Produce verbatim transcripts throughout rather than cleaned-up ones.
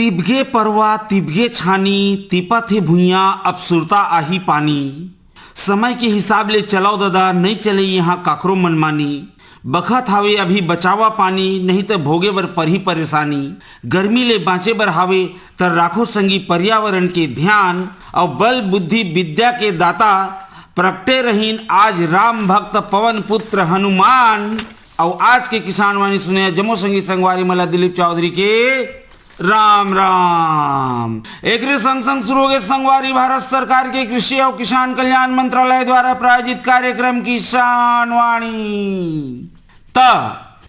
तिबगे परवा, तिबगे छानी, तिपत हे भुइयां, अब सुरता आही पानी। समय के हिसाब ले चलव ददा, नइ चले इहां काकरो मनमानी। बखत हावे अभी बचावा पानी, नहीं त भोगे बर परही परेशानी। गर्मी ले बांचे बर हावे त राखो संगी पर्यावरण के ध्यान। अउ बल बुद्धि विद्या के दाता प्रगटे रहिन आज राम भक्त पवन पुत्र हनुमान। अउ आज के किसान वाणी सुने जम्मो संगी संगवारी मन ला दिलीप चौधरी के राम राम। एकरे संग संग शुरू होगे संगवारी भारत सरकार के कृषि अउ किसान कल्याण मंत्रालय द्वारा प्रायोजित कार्यक्रम किसान वाणी। त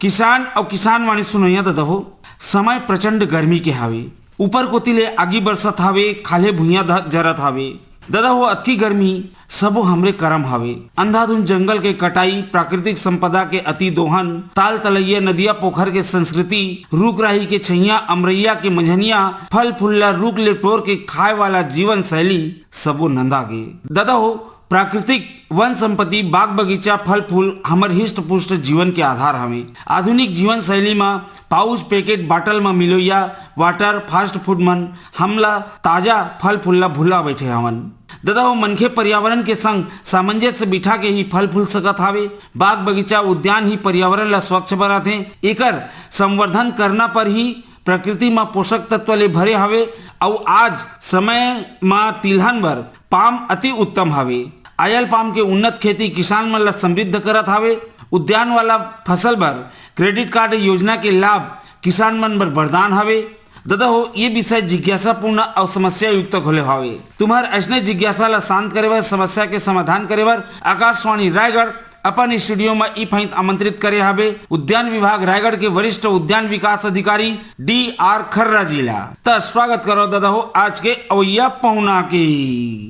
किसान अउ किसान वाणी सुनइया ददा हो, समय प्रचंड गर्मी के हावे, ऊपर कोती ले आगी बरसत हावे, खाल्हे भुइयां ध-, जरत हावे। ददा हो, अतकी गर्मी सबो हमरे करम हावे। अंधाधुन जंगल के कटाई, प्राकृतिक संपदा के अति दोहन, ताल तलैया, नदिया पोखर के संस्कृति, रूख राही के छैया, अमरैया के मझनिया, फल फूल ला रूख ले टोर के खाए वाला जीवन शैली, सबो नंदा गे। ददा हो, प्राकृतिक वन संपत्ति, बाग बगीचा, फल फूल हमर हिष्ट पुष्ट जीवन के आधार हवे। आधुनिक जीवन शैली म पाउच, पैकेट, बाटल म मिलोइया वाटर, फास्ट फूड मन हमला ताजा फल फूल ला भुला बैठे हवन। ददा हो, मनखे पर्यावरण के संग सामंजस्य बिठा के ही फल फूल सकत हावे। बाग बगीचा, उद्यान ही पर्यावरण ला स्वच्छ बनाथे। एकर संवर्धन करना पर ही प्रकृति म पोषक तत्व ले भरे हवे। अउ आज समय म तिलहन बर पाम अति उत्तम हवे। आयल पाम के उन्नत खेती किसान मन ला समृद्ध करत हवे। उद्यान वाला फसल बर क्रेडिट कार्ड योजना के लाभ किसान मन बर वरदान हवे। ददा हो, ये विषय जिज्ञासापूर्ण अउ समस्या युक्त घलो हवे। तुम्हर अइसने जिज्ञासा ला शांत करे बर, समस्या के समाधान करे बर आकाशवाणी रायगढ़ अपन स्टूडियो म ई फैंत आमंत्रित करे हवे उद्यान विभाग रायगढ़ के वरिष्ठ उद्यान विकास अधिकारी डी आर खर्रा जी ला। त स्वागत करो ददा हो आज के अवैया पहुना के।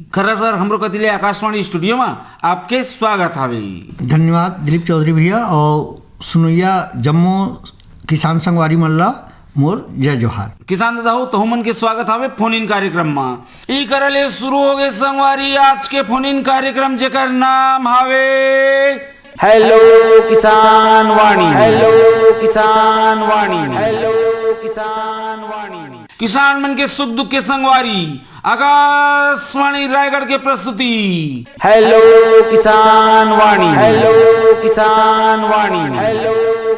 खर्रा सर, हमरो कति ले आकाशवाणी स्टूडियो म आपके स्वागत हवे। धन्यवाद दिलीप चौधरी भैया, और सुनैया जम्मो किसान संगवारी मन ला मोर जय जोहार। किसान ददा हो, तहु मन के स्वागत हवे फोन इन कार्यक्रम म। ई करे ले शुरू होगे संगवारी आज के फोन इन कार्यक्रम, जेकर नाम हवे हेलो किसान वाणी, हेलो किसान वाणी, हेलो किसान वाणी। किसान मन के सुख दुख के संगवारी, आकाशवाणी रायगढ़ के प्रस्तुति हेलो किसान वाणी, हेलो किसान वाणी, हेलो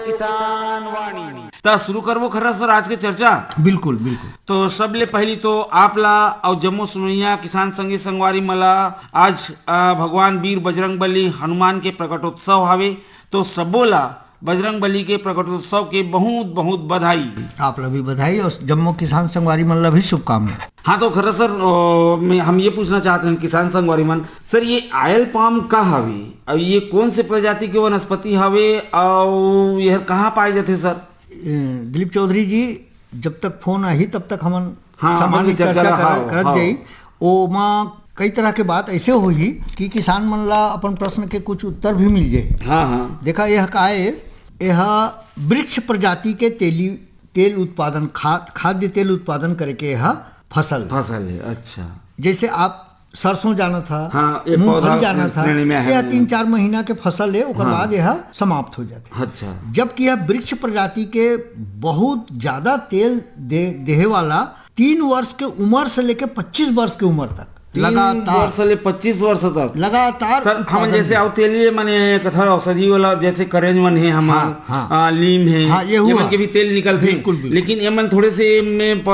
किसान वाणी। त शुरू करबो खर्रा सर आज के चर्चा। बिल्कुल, बिल्कुल। तो सबले पहली तो आप ला अउ जम्मो सुनैया किसान संगी संगवारी मन ला आज, अ, भगवान वीर बजरंग बली हनुमान के प्रकटोत्सव हवे, तो सबो ला बजरंग बली के प्रकटोत्सव के बहुत बहुत बधाई। आप ला भी बधाई और जम्मो किसान संगवारी मन ला भी शुभकामना। हाँ, तो खर्रा सर, अ, मैं, हम ये पूछना चाहत हन किसान संगवारी मन, सर, ये आयल पाम का हवे और ये कौन से प्रजाति के वनस्पति हवे और यह कहाँ पाए जाथे सर? ए, दिलीप चौधरी जी, जब तक फोन आही तब तक हमन हाँ, सामान्य हमन चर्चा चर्चा ला, कर-, हाँ, करत हाँ। जाई। ओमा कई तरह के बात ऐसे होही कि किसान मन ला अपन प्रश्न के कुछ उत्तर भी मिल जाए। हाँ, हाँ। देखा, यह का ए, यह वृक्ष प्रजाति के तेली, तेल उत्पादन, खाद, खाद्य तेल उत्पादन करके यह फसल। फसल है, अच्छा। जैसे आप सरसों जाना था, हाँ, ये मूंगफली पौधा जाना था, श्रेणी में है। यह तीन चार महीना के फसल है, ओकर हाँ। बाद यह समाप्त हो जाते। अच्छा। जबकि यह वृक्ष प्रजाति के बहुत ज्यादा तेल दे, देहे वाला तीन वर्ष के उम्र से लेके पच्चीस वर्ष के उम्र तक तीन लगातार वर्ष ले पच्चीस वर्ष तक। लगातार सर, हम उत्पादन जैसे में। अउ तेलीय मने कथा औषधि वाला जैसे करेंज मन है, हमन, हाँ, हाँ। आ, लीम है, हाँ, ये ये हुआ। मन के भी तेल निकलथे। बिल्कुल, बिल्कुल। लेकिन ये मन थोड़े से में प-,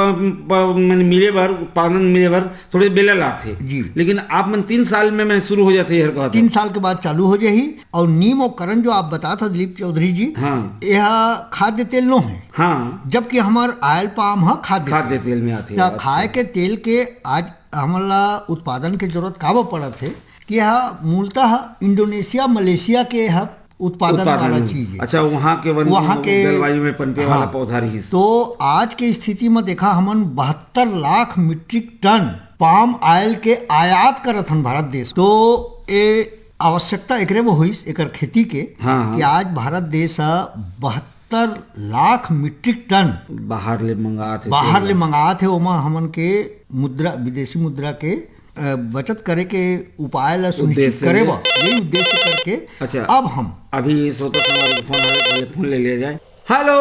प-, मन मिले बर, उत्पादन मिले बर थोड़े बेला लागथे। जी। लेकिन आप मन तीन साल में, में शुरू हो जाथे, हर कहत तीन हन। साल के बाद चालू हो जाही। और नीम और करेंज जो आप बतात हव दिलीप चौधरी जी, हाँ। यह खाद्य तेल नो है। हाँ। जबकि हमर आयल पाम ह खाद्य खाद्य तेल। तेल में आथे, त अच्छा। खाए के तेल के आज हमन ला उत्पादन के जरूरत काबर पड़त हे कि यह मूलतः इंडोनेशिया, मलेशिया के यह उत्पादन उत्पादन वाला में। चीज है। अच्छा, वहाँ के वन, वहाँ के जलवायु में पनपे वाला हाँ। पौधा रहिस। तो आज के स्थिति में देखा, हमन बहत्तर lakh metric ton palm oil के आयात करत हन भारत देश। तो ए आवश्यकता एकरे वो होइस, एकर खेती के, हाँ, हाँ। कि आज भारत देश ह बहत्तर लाख मीट्रिक टन बाहर ले मंगात हे बाहर तेल। ले मंगात हे, ओमा हमन के मुद्रा, विदेशी मुद्रा के, अ, बचत करे के उपाय ला सुनिश्चित उद्देश्य करे ले। बर, यही उद्देश्य करके अच्छा। अब हम अभी श्रोता संगवारी के फोन आवे, पहले फोन ले लिया जाए। हेलो।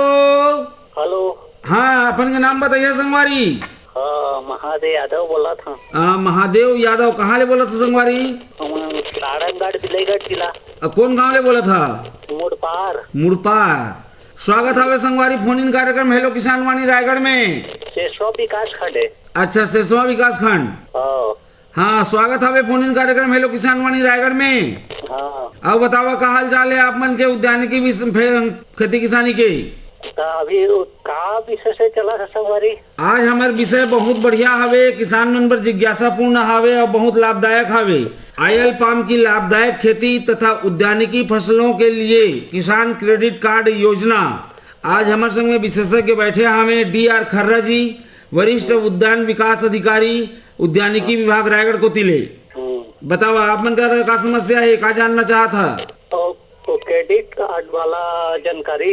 हेलो। हाँ, अपन के नाम बताइए संगवारी। हाँ, महादेव यादव बोलत हँव। आ, महादेव यादव, कहाँ ले बोलत हव संगवारी? हम सारंगढ़ बिलाईगढ़ जिला। आ, कोन गांव ले बोलत हव? मुड़पार। मुड़पार। स्वागत हवे संगवारी फोन इन कार्यक्रम हेलो किसान वाणी रायगढ़ में। सिरसवा विकास खंड हे। अच्छा, सिरसवा विकास खंड। हाँ। हाँ, स्वागत हवे फोन इन कार्यक्रम हेलो किसान वाणी रायगढ़ में। हाँ। अउ बतावा, का हाल चाल हे आप मन के उद्यानिकी विस-, फे-, खेती किसानी के? त अभी वो का विषय से चलत हे संगवारी? आज हमर विषय बहुत बढ़िया हवे, किसान मन बर जिज्ञासापूर्ण हवे अउ बहुत लाभदायक हवे। ऑयल पाम की लाभदायक खेती तथा उद्यानिकी फसलों के लिए किसान क्रेडिट कार्ड योजना। आज हमर संग में विशेषज्ञ बैठे हवे, डी आर खर्रा जी, वरिष्ठ उद्यान विकास अधिकारी, उद्यानिकी विभाग रायगढ़ कोति ले। हम्म। बतावा, आप मन का, का समस्या हे, का जानना चाहत हा? तो, तो क्रेडिट कार्ड वाला जानकारी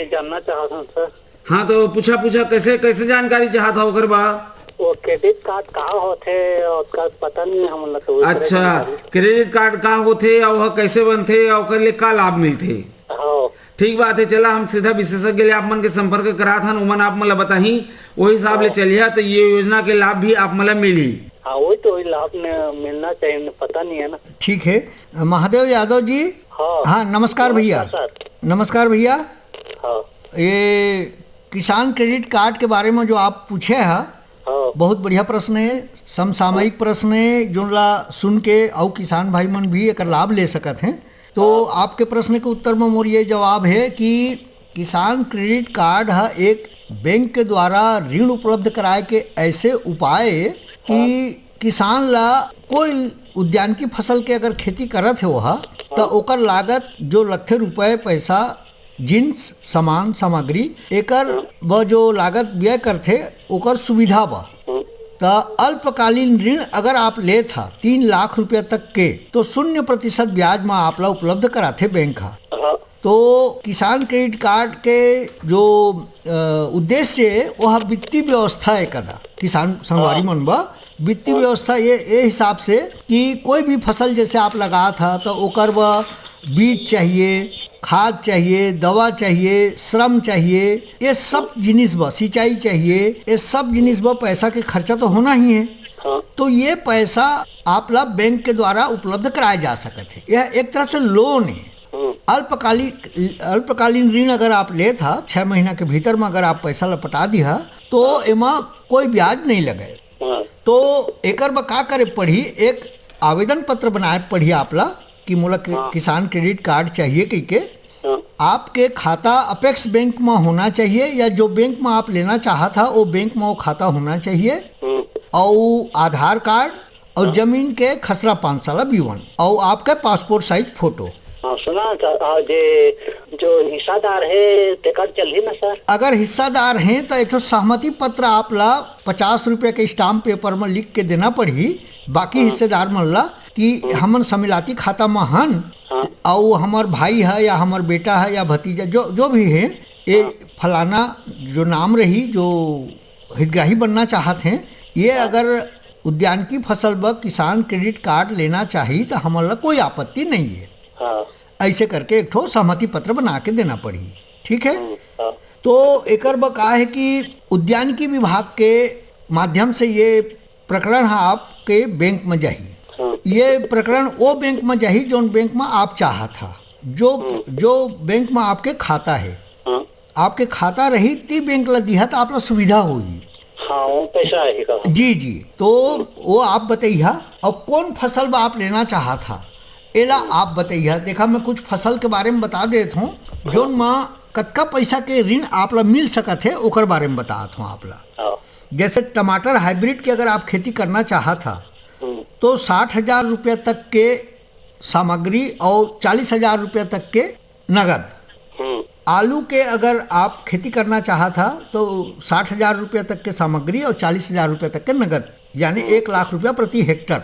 जानना चाहत हँव सर। हाँ, तो पूछा, पूछा, कैसे, कैसे जानकारी चाहत हा ओकर बा? वो क्रेडिट कार्ड का होथे, ओकर पता नहीं हमन ला तो ओकरे अच्छा, जानकारी। क्रेडिट कार्ड का होथे अउ ओह कैसे बनथे अउ ओकर ले का लाभ मिलथे? हाँ। ठीक बात हे, चला हम सीधा विशेषज्ञ ले आप मन के संपर्क करात हन, ओमन आप मन ला बताही, ओही हिसाब ले हाँ। चलिहा, तो ये योजना के लाभ भी आप मन ला मिलही। हाँ, वही तो, वही लाभ ने मिलना चाहिए, पता नहीं है ना। ठीक है, महादेव यादव जी। हाँ। हाँ, नमस्कार भैया। नमस्कार सर। नमस्कार भैया। हाँ। ये किसान क्रेडिट कार्ड के बारे में जो आप पूछे हा, हाँ। बहुत बढ़िया प्रश्न हे, समसामयिक प्रश्न हे, जोन ला सुन के अउ किसान भाई मन भी एकर लाभ ले सकत हें। तो हाँ। आपके प्रश्न के उत्तर में मोर ये जवाब हे कि किसान क्रेडिट कार्ड ह एक बैंक के द्वारा ऋण उपलब्ध कराए के ऐसे उपाय हे कि हाँ। किसान ला कोई उद्यानिकी फसल के अगर खेती करत हे वो ह, त हाँ। ओकर लागत जो लगथे रुपए पैसा, जिनिस, सामान, सामग्री, एकर ब जो लागत व्यय करथे, ओकर सुविधा ब। हम्म। त अल्पकालीन ऋण अगर आप लेत हा तीन लाख रुपया तक के, तो शून्य प्रतिशत ब्याज म आप ला उपलब्ध कराथे बैंक ह। हाँ। तो किसान क्रेडिट कार्ड के जो, अ, उद्देश्य हे, वो ह वित्तीय व्यवस्था हे कदा किसान संगवारी हाँ। मन ब। वित्तीय हाँ। व्यवस्था ये, ये हिसाब से कि कोई भी फसल जैसे आप लगात हा, तो ओकर ब बीज चाहिए, खाद चाहिए, दवा चाहिए, श्रम चाहिए, ये सब जिनिस ब, सिंचाई चाहिए, ये सब जिनिस ब पैसा के खर्चा तो होना ही है। हाँ। तो ये पैसा आप ला बैंक के द्वारा उपलब्ध कराए जा सकत हे। यह एक तरह से लोन हे। हम्म। अल्पकालिक, अल्पकालीन ऋण अगर आप लेत हा, छह महीना के भीतर में अगर आप पैसा ला पटा दिहा, तो एमा कोई ब्याज नहीं लगे। हाँ। तो एकर बर का करे पड़ही? एक आवेदन पत्र बनाए पड़ही आप ला कि मोला कि-, हाँ। किसान क्रेडिट कार्ड चाहिए कहिके। हाँ। आपके खाता अपेक्स बैंक में होना चाहिए या जो बैंक में आप लेना चाहत हा, वो बैंक में वो खाता होना चाहिए। हम्म। अउ आधार कार्ड अउ हाँ। जमीन के खसरा पाँच साल विवरण अउ आपके पासपोर्ट साइज फोटो। हाँ, सुना सर, और जे जो हिस्सादार हे, तेकर चलही ना सर? अगर हिस्सादार हे, तो एक ठो सहमति पत्र आप ला पचास रुपया के स्टाम्प पेपर में लिख के देना पड़ही, बाकी हाँ। हिस्सेदार मन ला, कि हाँ। हमन समिलाती खाता में हन, हाँ। अउ हमर भाई है या हमर बेटा है या भतीजा, जो, जो भी है, ये हाँ। फलाना जो नाम रही, जो हितग्राही बनना चाहत हैं, ये हाँ। अगर उद्यानिकी फसल बर किसान क्रेडिट कार्ड लेना चाही, तो हमन ला कोई आपत्ति नहीं है। हाँ। ऐसे करके एक ठो सहमति पत्र बना के देना पड़ही, ठीक है? हम्म, हाँ। तो एकर बर का है कि उद्यानिकी विभाग के माध्यम से ये प्रकरण ह आपके बैंक में जाही। हाँ। ये प्रकरण वो बैंक में जाही, जोन बैंक में आप चाहत हा, जो, हम्म। जो बैंक में आपके खाता है। हाँ। आपके खाता रही, ती बैंक ला दिहा, त आप ला सुविधा होही। हाँ, वो पैसा आही का? जी, जी। तो वो आप बतइहा, अउ कौन फसल बा आप लेना चाहत हा, एला आप बतइहा। देखा, मैं कुछ फसल के बारे में बता देत हूँ, जोन म कतका पैसा के ऋण आप ला मिल सकत हे, ओकर बारे में बतात हूँ आप ला। हाँ। जैसे टमाटर हाइब्रिड के अगर आप खेती करना चाहत हा, हम्म। तो साठ हजार रुपया तक के सामग्री और चालीस हजार रुपया तक के नगद। हम्म। आलू के अगर आप खेती करना चाहत हा, तो साठ हजार रुपया तक के सामग्री और चालीस हजार रुपया तक के नगद, यानी हम्म। एक लाख रुपया प्रति हेक्टर।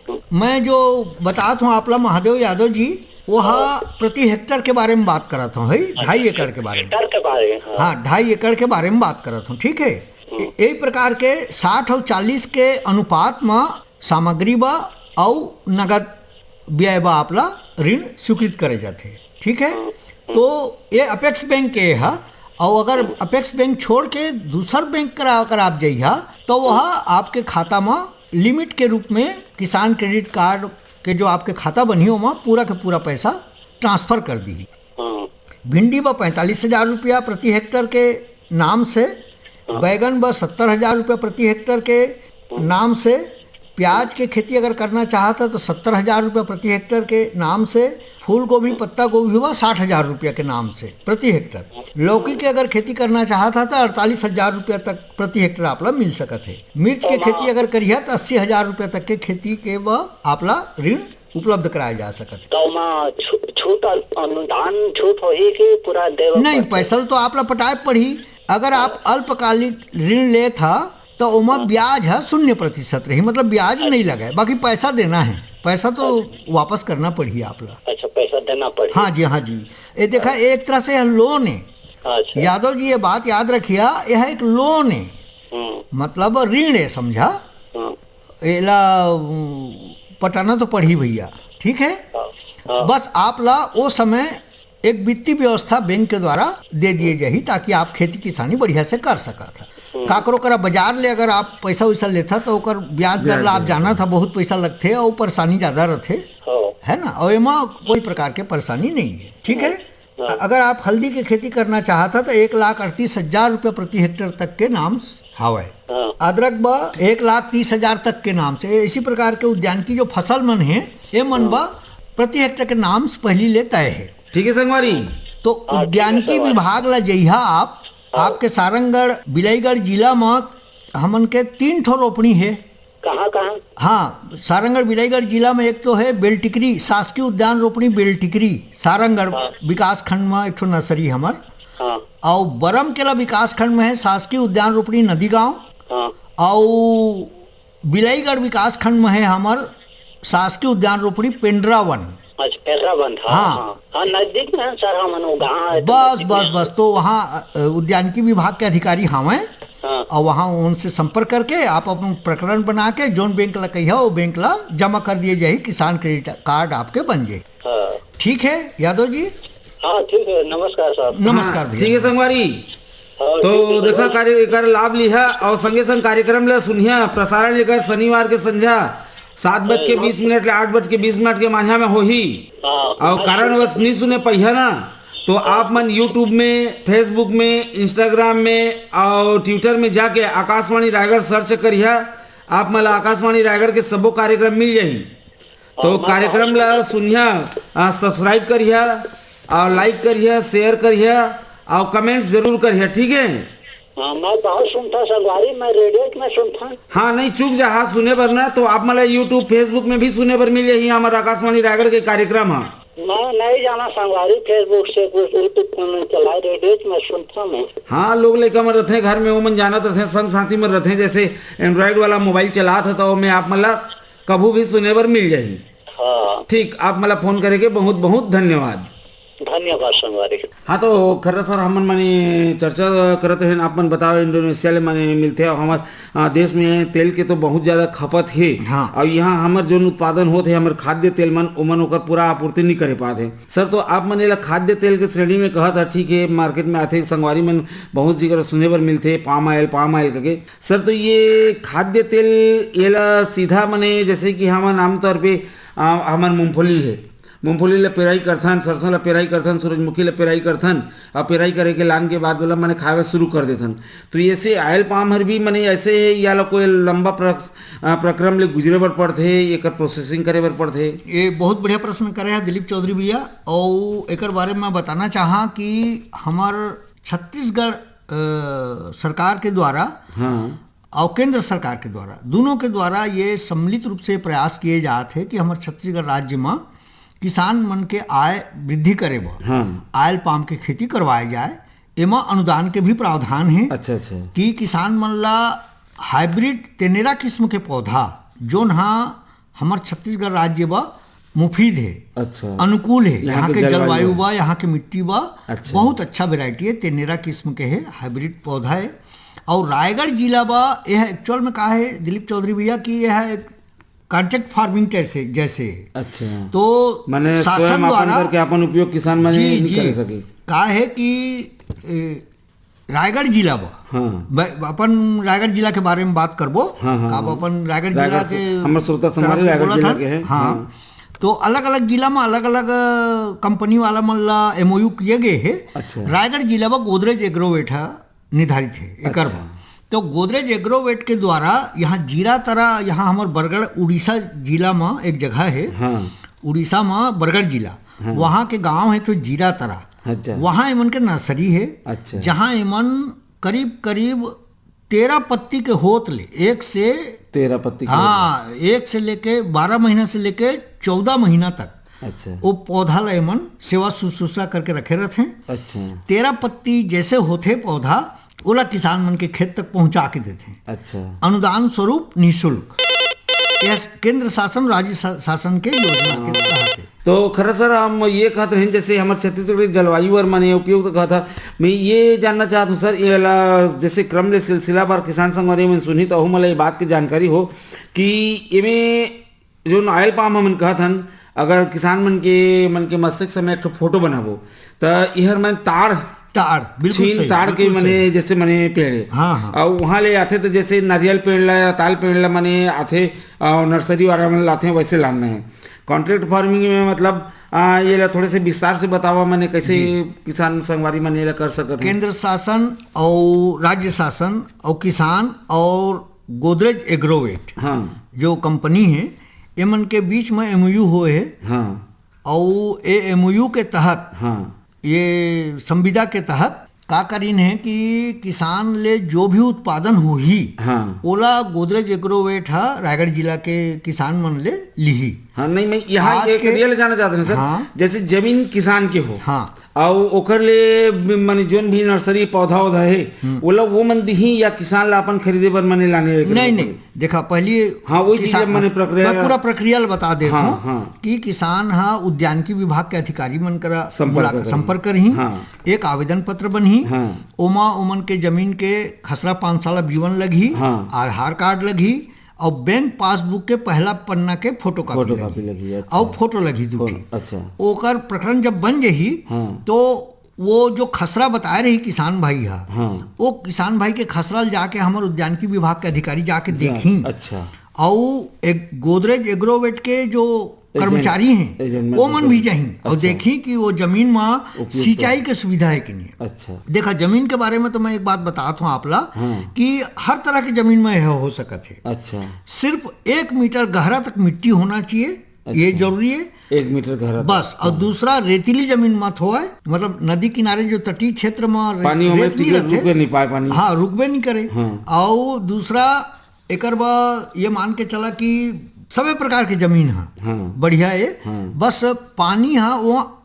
हम्म। मैं जो बतात हूँ आप ला, महादेव यादव जी, वो हा हाँ। प्रति हेक्टर के बारे में बात करत हूँ, है, अच्छा, ढाई एकड़ के बारे में। हेक्टर के बारे में, हाँ। हाँ, ढाई एकड़ के बारे में बात करत हूँ, ठीक है? हम्म। ए-, यही प्रकार के साठ और चालीस के अनुपात में सामग्री बा अउ नगद व्यय बा आप ला ऋण स्वीकृत करे जाथे, ठीक है? हम्म। तो ये अपेक्स बैंक के ह, और अगर अपेक्स बैंक छोड़ के दूसर बैंक करा अगर आप जइहा, तो वह आपके खाता में लिमिट के रूप में किसान क्रेडिट कार्ड के जो आपके खाता बनही, ओमा पूरा के पूरा पैसा ट्रांसफर कर दी। भिंडी ब पैंतालीस हजार रुपया प्रति हेक्टर के नाम से, बैगन ब सत्तर हजार रुपया प्रति हेक्टर के नाम से, प्याज के खेती अगर करना चाहत है तो सत्तर हजार रुपया प्रति हेक्टर के नाम से, फूल गोभी, पत्ता गोभी हुआ साठ हजार रुपया के नाम से प्रति हेक्टर, लौकी के अगर खेती करना चाहत है तो अड़तालीस हजार रुपया तक प्रति हेक्टर आपला मिल सकत है। मिर्च के खेती अगर करिहा तो अस्सी हजार रुपया तक के खेती के ब आपला ऋण उपलब्ध कराया जा सकत है। तो ओमा छु-, छूट अनु-, अनुदान छूट होही कि पूरा देवे नहीं, पड़थे? पैसा तो आपला पटाए पड़ही। अगर आप अल्पकालिक ऋण लेत हा तो ओमा ब्याज ह शून्य प्रतिशत रही, मतलब ब्याज नहीं लगे, बाकी पैसा देना है, पैसा तो वापस करना पड़ही आपला। अच्छा, पैसा देना पड़ही। हाँ जी, हाँ जी। ये देखा, एक तरह से यह लोन है। अच्छा। यादव जी, ये बात याद रखिया, यह एक लोन है, हम्म। मतलब ऋण है, समझा? हम्म। एला, उम, पटाना तो पड़ही भैया, ठीक है? हाँ, हाँ। बस आप ला ओ समय एक वित्तीय व्यवस्था बैंक के द्वारा दे दिए जाही, ताकि आप खेती किसानी बढ़िया से कर सकत ह। काकरो करा बाजार ले अगर आप पैसा वैसा लेथा तो ओकर ब्याज दर ला आप जानत ह, बहुत पैसा लगथे और परेशानी ज्यादा रथे, हाँ। है ना? और एमा कोई प्रकार के परेशानी नहीं है, ठीक है? हाँ। अगर आप हल्दी के खेती करना चाहत ह तो एक लाख अड़तीस हजार रुपया प्रति हेक्टर तक के नाम हावय। हाँ। अदरक ब एक लाख तीस हजार तक के नाम से, इसी प्रकार के उद्यानिकी जो फसल मन हे, ए मन ब प्रति हेक्टर के नाम से पहली ले तय हे। ठीक है संगवारी। तो हाँ, ठीक है उद्यानिकी संगवारी। विभाग ला जइहा आप, हाँ। आपके सारंगढ़, बिलाईगढ़ जिला म हमन के तीन ठो रोपनी हे। कहाँ, कहाँ? हाँ, सारंगढ़ बिलाईगढ़ जिला में एक तो है बेलटिकरी, शासकीय उद्यान रोपनी बेलटिकरी, सारंगढ़ हाँ। विकास खंड में एक ठो नर्सरी हमर। हाँ। और बरमकेला विकास खंड में है शासकीय उद्यान रोपनी नदीगांव। हाँ। और बिलाईगढ़ विकास खंड में है हमर शासकीय उद्यान रोपनी पेंड्रा वन। अच्छा, पेंड्रा वन, हाँ, हाँ। हाँ। हाँ, नजदीक में है सर, हमन वो गाँव है तो बस, नजदीक बस, में। बस, तो वहाँ, अ, उद्यानिकी विभाग के अधिकारी हावय। हाँ। और वहाँ उनसे संपर्क करके आप अपन प्रकरण बना के जोन बैंक ला कहिया, वो बैंक ला जमा कर दिए जाही, किसान क्रेडिट कार्ड आपके बन जाही। हाँ। ठीक है यादव जी? हाँ, ठीक है, नमस्कार साहब। नमस्कार हाँ, भैया। ठीक है संगवारी। हाँ, तो ठीक है, देखा, संगवारी। कार्य एकर लाभ लिहा और संगे संग कार्यक्रम ला सुनिहा। प्रसारण एकर शनिवार के संझा सात बज के हाँ। बीस मिनट ले आठ बज के बीस मिनट के माझा में होही। हाँ। और कारणवश नहीं सुने पहिया ना, तो आप मन YouTube में, Facebook में, Instagram में और Twitter में जाके आकाशवाणी रायगढ़ सर्च करिहा। आप मन ला आकाशवाणी रायगढ़ के सबो कार्यक्रम मिल जाही। तो हाँ, मैं कार्यक्रम ला सुनिहा, आ, सब्सक्राइब करिहा और लाइक करिहा, शेयर करिहा और कमेंट्स जरूर करिहा, ठीक है? हाँ, मैं बहुत सुनता संगवारी, मैं रेडियो में सुनता। हाँ, नहीं चूक जा, हाँ, सुने बर ना, तो आप मन ला YouTube, Facebook में भी सुने बर मिल जाही हमर आकाशवाणी रायगढ़ के कार्यक्रम ह। मैं नहीं जाना संगवारी, Facebook से कुछ YouTube में चला, रेडियो में सुनता मैं। हाँ, लोग लइका मन रथे घर में, वो मन जानत रथे, संग साथी मन रथे, जैसे Android वाला मोबाइल चलात ह, तो ओमे आप मन ला कभू भी सुने बर मिल जाही। हाँ। ठीक, आप मन ला फोन करे के बहुत बहुत धन्यवाद। धन्यवाद संगवारी। हाँ, तो खर्रा सर, हमन माने चर्चा करत रहेन, आप मन बताओ, इंडोनेशिया ले माने मिलथे, और हमर, आ, देश में तेल के तो बहुत ज्यादा खपत हे। हाँ। और यहाँ हमर जोन उत्पादन होत हे, हमर खाद्य तेल मन, ओमन ओकर पूरा आपूर्ति नहीं करे पात हे। सर, तो आप मन एला खाद्य तेल के श्रेणी में कहत हा, ठीक है, मार्केट में आथे, संगवारी मन बहुत जगह सुने बर मिलथे, पाम आयल, पाम आयल करके। सर, तो ये खाद्य तेल, एला सीधा मने जैसे कि हमन आमतौर पे, आ, हमर मूंगफली है, मूंगफली ला पेराई करथन, सरसों ला पेराई करथन, सूरजमुखी ला पेराई करथन, और पेराई करे के लान के बाद ओला मने खाए बर शुरू कर देथन। तो ऐसे आयल पाम हर भी मने ऐसे है, या ला कोई लंबा प्रक-, आ, प्रक्रम ले गुजरे बर पड़थे, एकर प्रोसेसिंग करे बर पड़थे? ये बहुत बढ़िया प्रश्न करे हैं दिलीप चौधरी भैया। और एकर बारे में बताना चाहा कि हमर छत्तीसगढ़, अ, सरकार के द्वारा हाँ। और केंद्र सरकार के द्वारा, दोनों के द्वारा ये सम्मिलित रूप से प्रयास किए जात हे कि हमर छत्तीसगढ़ राज्य म किसान मन के आय वृद्धि करे बर हाँ। आयल पाम के खेती करवाए जाए। एमा अनुदान के भी प्रावधान हे अच्छा, अच्छा। कि किसान मन ला हाइब्रिड तेनेरा किस्म के पौधा, जोन हा हमर छत्तीसगढ़ राज्य बर मुफीद हे, अच्छा। अनुकूल हे, यहाँ यहाँ के के जलवायु जलवायु बा। बा, यहाँ के मिट्टी बा, अच्छा। बहुत अच्छा वेराइटी हे, तेनेरा किस्म के हे, हाइब्रिड पौधा हे। और रायगढ़ जिला बा, यह एक्चुअल में का हे दिलीप चौधरी भैया कि यह एक कॉन्ट्रैक्ट फार्मिंग जैसे, जैसे हे। अच्छा। तो माने शासन स्वयं अपन द्वारा करके अपन उपयोग किसान माने जी, नहीं जी। कर सके। का हे कि, ए, रायगढ़ जिला बा। हाँ। ब-, अपन रायगढ़ जिला के बारे में बात करबो। हाँ, हाँ, काब हाँ। अपन रायगढ़ जिला रायगढ़ के से, हमर श्रोता संगवारी रायगढ़ जिला के हैं। हाँ। हाँ। तो अलग-अलग जिला में अलग-अलग, अ, कंपनी वाला मन ला एमओयू किए गए हे। अच्छा। रायगढ़ जिला में गोदरेज एग्रोवेट ह निर्धारित हे, एकर अच्छा। बर। तो गोदरेज एग्रोवेट के द्वारा यहाँ जीरातरा, यहाँ हमर बरगढ़, उड़ीसा जिला में एक जगह हे। हाँ। उड़ीसा में बरगढ़ जिला, हाँ। वहाँ के गांव हे तो जीरातरा। अच्छा। वहाँ एमन के नर्सरी हे, अच्छा। जहाँ एमन करीब करीब तेरह पत्ती के होत ले, एक से तेरह पत्ती के हाँ, होत ले। एक से लेके बारह महीना से लेके चौदह महीना तक अच्छा। वो पौधा ला एमन सेवा शुश्रूषा करके रखे रहथे। अच्छा। तेरह पत्ती जैसे होथे पौधा, ओला किसान मन के खेत तक पहुंचा के देथे। अच्छा। अनुदान स्वरूप निःशुल्क। यह केंद्र शासन, राज्य शा-, शासन के योजना के तहत हे। तो खरा सर, हम ये कहत रहेन, जैसे हमर छत्तीसगढ़ के जलवायु बर माने उपयुक्त कहत ह, मैं ये जानना चाहत हूँ सर, ये ला जैसे क्रम ले सिलसिलावार किसान संगवारी मन सुनही, तो ओहू मन ला ये बात के जानकारी हो कि एमे जोन ऑयल पाम हमन कहत हन, अगर किसान मन के, मन के मस्तिष्क में एक ठो फोटो बनाबो, त इहर मन ताड़, ताड़, बिल्कुल छीन सही, ताड़ के बिल्कुल मने सही। जैसे मने पेड़ हे। हाँ, हाँ। अउ वहाँ ले आथे त जैसे नारियल पेड़ ला या ताल पेड़ ला मने आथे, अउ नर्सरी वाला मन लाथे, वैसे लानना हे। कॉन्ट्रैक्ट फार्मिंग में मतलब, आ, ये ला थोड़े से विस्तार से बतावा, मने कैसे जी। किसान संगवारी मन ये ला कर सकत हे? केंद्र शासन अउ राज्य शासन अउ किसान अउ गोदरेज एग्रोवेट हाँ। जो कंपनी हे, एमन के बीच में एमओयू होए हे। हाँ। अउ ए एमओयू के तहत, हाँ। ये संविदा के तहत का करीन हे कि किसान ले जो भी उत्पादन होही, हाँ। ओला गोदरेज एग्रोवेट ह रायगढ़ जिला के किसान मन ले लिही। हाँ, नहीं, मैं यहाँ आज एक के ये ले जानना चाहत हूँ सर, हाँ। जैसे जमीन किसान के हो, हाँ। अउ ओकर ले माने जोन भी नर्सरी पौधा-वौधा हे, हम्म। ओला वो मन दिही या किसान ला अपन खरीदे बर माने लाने के नहीं, जरूरत नहीं। हे? देखा, पहली हाँ, वही चीज किसान जब माने प्रक्रिया मैं पूरा प्रक्रिया ल बता देत हाँ, हूँ हाँ। कि किसान ह उद्यानिकी विभाग के अधिकारी मन करा संपर्क मुलाकात, करही। संपर्क करही। हाँ। एक आवेदन पत्र बनही। हाँ। ओमा ओमन के जमीन के खसरा पाँच साल बीवन लगही, हाँ। आधार कार्ड लगही, अउ बैंक पासबुक के पहला पन्ना के फोटोकॉपी फोटोकॉपी लगही। लगही, अच्छा। अउ फोटो लगही दू ठो। फोटो, अच्छा। ओकर प्रकरण जब बन जही, हाँ। तो वो जो खसरा बताए रही किसान भाई हा, हाँ। वो किसान भाई के खसरा ल जाके हमर उद्यानिकी विभाग के अधिकारी जाके जा-, देखही। अच्छा। अउ एक गोदरेज एग्रोवेट के जो एजेंट, कर्मचारी हैं, एजेंट वो मन मन भी भी जाही। अउ अच्छा। देखही कि वो जमीन में उपयुक्त सिंचाई के सुविधा हे कि नहीं। अच्छा। देखा, जमीन के बारे में तो मैं एक बात बतात हूँ आप ला हाँ। कि हर तरह के जमीन में यह हो सकत हे। अच्छा। सिर्फ एक मीटर गहरा तक मिट्टी होना चाहिए, ये अच्छा। जरूरी हे। एक मीटर गहरा बस। तक। अउ हाँ। दूसरा, रेतीली जमीन मत होए, मतलब नदी किनारे जो तटीय क्षेत्र में रे-, पानी ओमे रेत नहीं रहथे। रुकबे नहीं पाए पानी। हाँ, रुकबे नहीं करे। हाँ। अउ दूसरा, एकर बा ये मान के चला कि सभी प्रकार के जमीन ह हाँ। बढ़िया हे, हाँ। बस पानी ह वो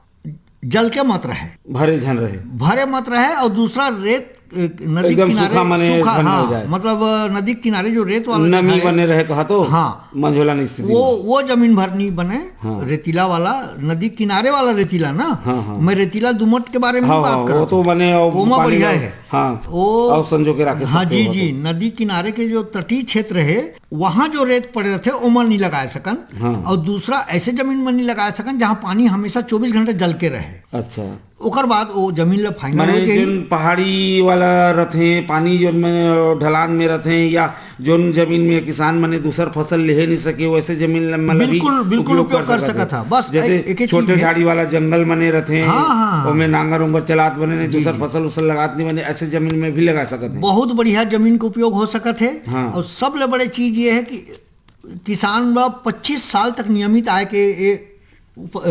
जल के मत रहे, भरे झन रहे। भरे मत रहे। अउ दूसरा, रेत, अ, नदी एकदम किनारे सूखा माने सूखा, झन हो हाँ, जाए। मतलब, अ, नदी किनारे जो रेत वाला नमी जगह हे, बने रहे कहा तो हाँ। मंझोला स्थिति वो, में। वो जमीन भर नहीं बने, हाँ। रेतीला वाला, नदी किनारे वाला रेतीला ना। हाँ, हाँ। मैं रेतीला दुमट के बारे में हाँ, बात हाँ, करत वो तो हूँ। माने वो ओमा पानी बढ़िया वाला हे। हाँ। वो अउ संजो के राखे हाँ, सकते जी, हो जी, तो। नदी किनारे के जो तटीय क्षेत्र हे, वहाँ जो रेत पड़े रहथे, ओमा नहीं लगाए सकन। हाँ। अउ दूसरा, ऐसे जमीन में नहीं लगाए सकन, जहाँ पानी हमेशा चौबीस घंटा जल के रहे। अच्छा। ओकर बाद वो जमीन ला फाइनल माने हो जाही। जोन पहाड़ी वाला रथे, पानी जोन में ढलान में रथे, या जोन जमीन में किसान मने दूसर फसल लेहे नहीं सके, वैसे जमीन ला मतलब भी बिल्कुल, बिल्कुल उपयोग उपयोग कर कर सकत सकत हे। हे। बस जैसे एक, एक ही चीज छोटे हे। झाड़ी वाला जंगल मने रथे, हाँ, हाँ, हाँ। ओमे नांगर उंगर चलात बने नहीं, जी, दूसर जी। फसल उसल लगात नहीं बने, ऐसे जमीन में भी लगा सकत हे। बहुत बढ़िया जमीन के उपयोग हो सकत हे। हाँ। अउ सबले बड़े चीज ये हे कि किसान ला पच्चीस साल तक नियमित आय के ए, उप-, अ,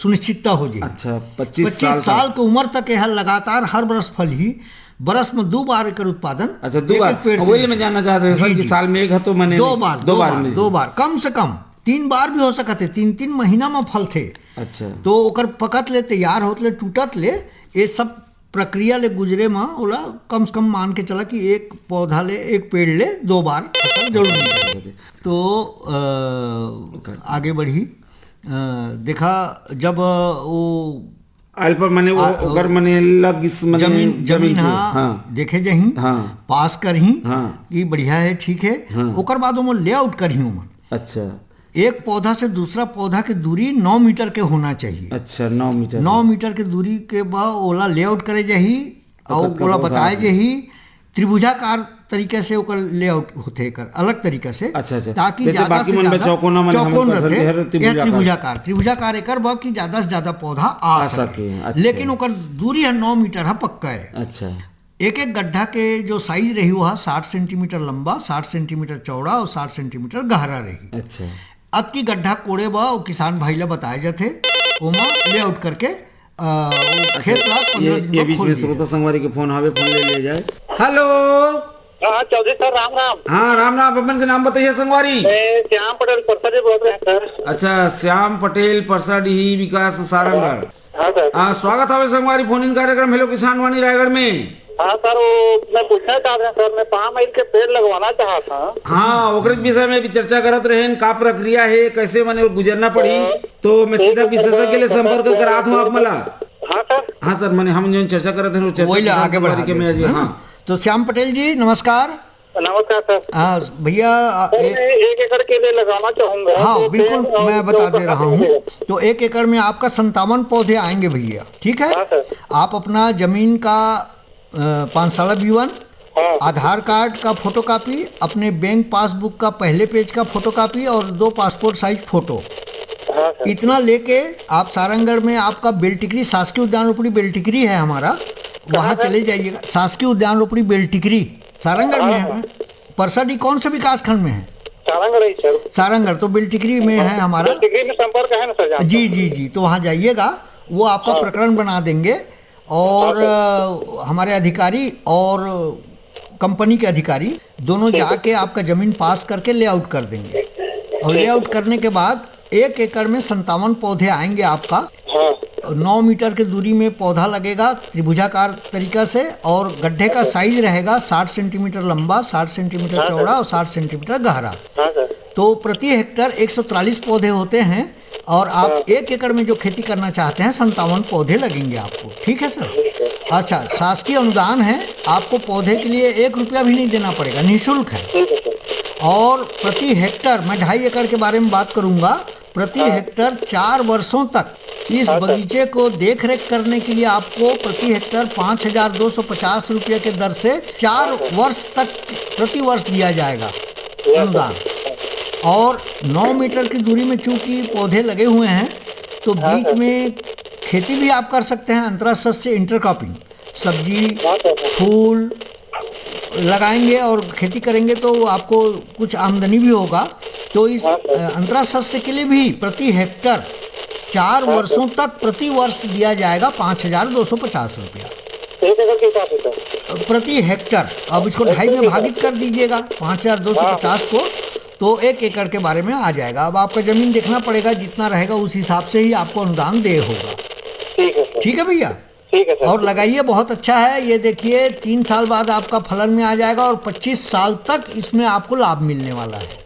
सुनिश्चितता हो जाही। अच्छा, पच्चीस पच्चीस साल साल तक। के उम्र तक यह लगातार हर बरस फलही, बरस में दो बार एकर उत्पादन अच्छा, दो एक, बार। एक पेड़ से वही मैं जानना चाहत रहें जी, सर कि जी। साल में एक ह तो मने दो बार, दो दो बार बार, में। दो बार, कम से कम तीन बार भी हो सकत हे, तीन, तीन महीना में फलथे। अच्छा। तो ओकर पकत ले, तैयार होत ले, टूटत ले, ये सब प्रक्रिया ले गुजरे म ओला कम से कम मान के चला कि एक पौधा ले, एक पेड़ ले दो बार फसल जरूर निकले। तो, अ, आगे बढ़ी। अ, देखा, जब वो आयल पर मने वो आ, ओकर मने लग इस मने जमीन, जमीन जमीन पे, हाँ, हाँ। देखे जाही, हाँ। पास करही हाँ। कि बढ़िया हे, ठीक हे। हाँ। ओकर बाद ओमा लेआउट करही ओमन। अच्छा। एक पौधा से दूसरा पौधा के दूरी नौ मीटर के होना चाहिए। अच्छा, नौ मीटर। नौ मीटर के दूरी के बा ओला लेआउट करे जाही। अउ ओकर ओला बताए जे ही त्रिभुजाकार तरीका से ओकर लेआउट होथे, एकर अलग तरीका से। अच्छा, अच्छा। ताकि जैसे ज्यादा बाकी से मन में ज्यादा चौकोना मन हम चौकोन रथे, हर त्रिभुजाकार। त्रिभुजाकार एकर बर कि ज्यादा से ज्यादा पौधा आ सके। अच्छा। लेकिन ओकर दूरी ह नौ मीटर ह पक्का है। अच्छा। एक एक गड्ढा के जो साइज रही, वो ह साठ सेंटीमीटर लंबा, साठ सेंटीमीटर चौड़ा और साठ सेंटीमीटर गहरा रही। अच्छा। अतकी गड्ढा कोड़े बर वो किसान भाई ला बताए जाथे, ओमा लेआउट करके, अ, वो अच्छा, खेत ला ये, पंद्रह दिन ये बाद बीच खोल में दिया श्रोता जाए। संगवारी के फोन हवे, फोन ले लिया जाए। हेलो। हाँ, चौधरी सर, राम राम। हाँ, राम राम। अपन के नाम बताइए संगवारी। मैं श्याम पटेल परसा जी बोल रहे हैं सर। अच्छा, श्याम पटेल, परसा डीही विकास सारंगढ़। हाँ सर। हाँ, स्वागत हवे संगवारी फोन इन कार्यक्रम हेलो किसान वाणी रायगढ़ में। हाँ सर, वो मैं पूछना चाहत रहें सर, मैं पाम आइल के पेड़ लगवाना चाहत हँव। हाँ, ओकरे विषय में भी चर्चा करत रहेन, का प्रक्रिया हे, कैसे मने गुजरना पड़ी, हाँ। तो मैं सीधा विशेषज्ञ ले संपर्क करात हूँ आप मन ला। हाँ सर। हाँ सर, मने हम जोन चर्चा करत रहेन, वो चर्चा वही ला किसान आगे संगवारी बढ़ा के देते मैं जी, हैं। हाँ। तो श्याम पटेल जी, नमस्कार। नमस्कार सर। हाँ भैया, आ, सर, ए- मैं एक एकड़ के लिए लगाना चाहूंगा, हाँ, तो बिल्कुल, क्या, मैं बता दे रहा हूँ। तो एक एकड़ में आपका संतावन पौधे आएंगे भैया, ठीक है? हाँ सर। आप अपना जमीन का, अ, पाँच साला बीवन, हाँ। आधार कार्ड का फोटोकॉपी, अपने बैंक पासबुक का पहले पेज का फोटोकॉपी और दो पासपोर्ट साइज फोटो, हाँ सर। इतना लेके आप सारंगढ़ में, आपका बेलटिकरी, शासकीय उद्यान रोपड़ी बेलटिकरी है हमारा, वहाँ कहाँ सर? चले जाइएगा। शासकीय उद्यान रोपड़ी बेलटिकरी सारंगढ़ में हाँ, है। हाँ। परसा डीही कौन से विकास खंड में है? सारंगढ़ ही सर। सारंगढ़, तो बेलटिकरी में है हमारा। बेलटिकरी में संपर्क है ना सर, जहाँ जी, तक। जी, जी, तो वहाँ जाइएगा, वो आपका हाँ। प्रकरण बना देंगे और, हाँ सर। अ, हमारे अधिकारी और कंपनी के अधिकारी दोनों ठीक है। जाके आपका जमीन पास करके लेआउट कर देंगे। और ठीक है लेआउट सर। करने के बाद एक एकड़ में संतावन पौधे आएंगे आपका। हाँ। नौ मीटर की दूरी में पौधा लगेगा त्रिभुजाकार तरीका से, और गड्ढे का अच्छा। साइज रहेगा साठ सेंटीमीटर लंबा, साठ सेंटीमीटर हाँ, चौड़ा सर। और साठ सेंटीमीटर गहरा। हाँ, सर। तो प्रति हेक्टर एक सौ तिरालीस पौधे होते हैं और आप हाँ। एक एकड़ में जो खेती करना चाहते हैं, संतावन पौधे लगेंगे आपको, ठीक है सर? ठीक है। अच्छा, शासकीय अनुदान है, आपको पौधे के लिए एक रुपया भी नहीं देना पड़ेगा, निःशुल्क है। ठीक है सर। और प्रति हेक्टर, मैं ढाई एकड़ के बारे में बात करूंगा, प्रति हाँ। हेक्टर चार वर्षों तक इस हाँ, सर। बगीचे को देख रेख करने के लिए आपको प्रति हेक्टर पाँच हजार दो सौ पचास रुपये के दर से चार हाँ, सर। वर्ष तक प्रति वर्ष दिया जाएगा यस, सर। अनुदान। और नौ मीटर की दूरी में चूंकि पौधे लगे हुए हैं, तो हाँ, बीच सर। में खेती भी आप कर सकते हैं, अंतरा शस्य, इंटरक्रॉपिंग, सब्जी, हाँ, सर। फूल लगाएंगे और खेती करेंगे, तो आपको कुछ आमदनी भी होगा। तो इस, हाँ, सर। अ, अंतरा शस्य के लिए भी प्रति हेक्टर चार हाँ, सर। वर्षों तक प्रति वर्ष दिया जाएगा पाँच हजार दो सौ पचास रुपया। एक एकड़ के हिसाब से, सर? प्रति हेक्टर। अब इसको एक ढाई में एकड़। भागित कर दीजिएगा, पाँच हजार दो सौ पचास हाँ। को, तो एक एकड़ के बारे में आ जाएगा। अब आपका जमीन देखना पड़ेगा, जितना रहेगा उस हिसाब से ही आपको अनुदान दे होगा। ठीक है सर। ठीक है भैया? ठीक है सर। और लगाइए, बहुत अच्छा है। ये देखिए, तीन साल बाद आपका फलन में आ जाएगा और पच्चीस साल तक इसमें आपको लाभ मिलने वाला है।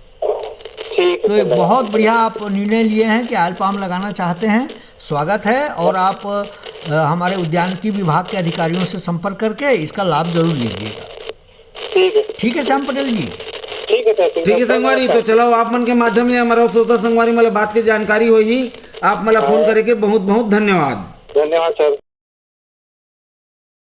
ठीक है तो ये सर, बहुत बढ़िया आप निर्णय लिए हैं कि ऑयल पाम लगाना चाहते हैं, स्वागत है। और आप, अ, हमारे उद्यानिकी विभाग के अधिकारियों से संपर्क करके इसका लाभ जरूर लीजिएगा। ठीक है। ठीक है श्याम पटेल जी। ठीक है सर, ठीक है संगवारी, तो चलो आप मन के माध्यम ले हमारा श्रोता संगवारी मन ला बात के जानकारी होही, आप मन ला फोन करे के बहुत बहुत धन्यवाद। धन्यवाद सर।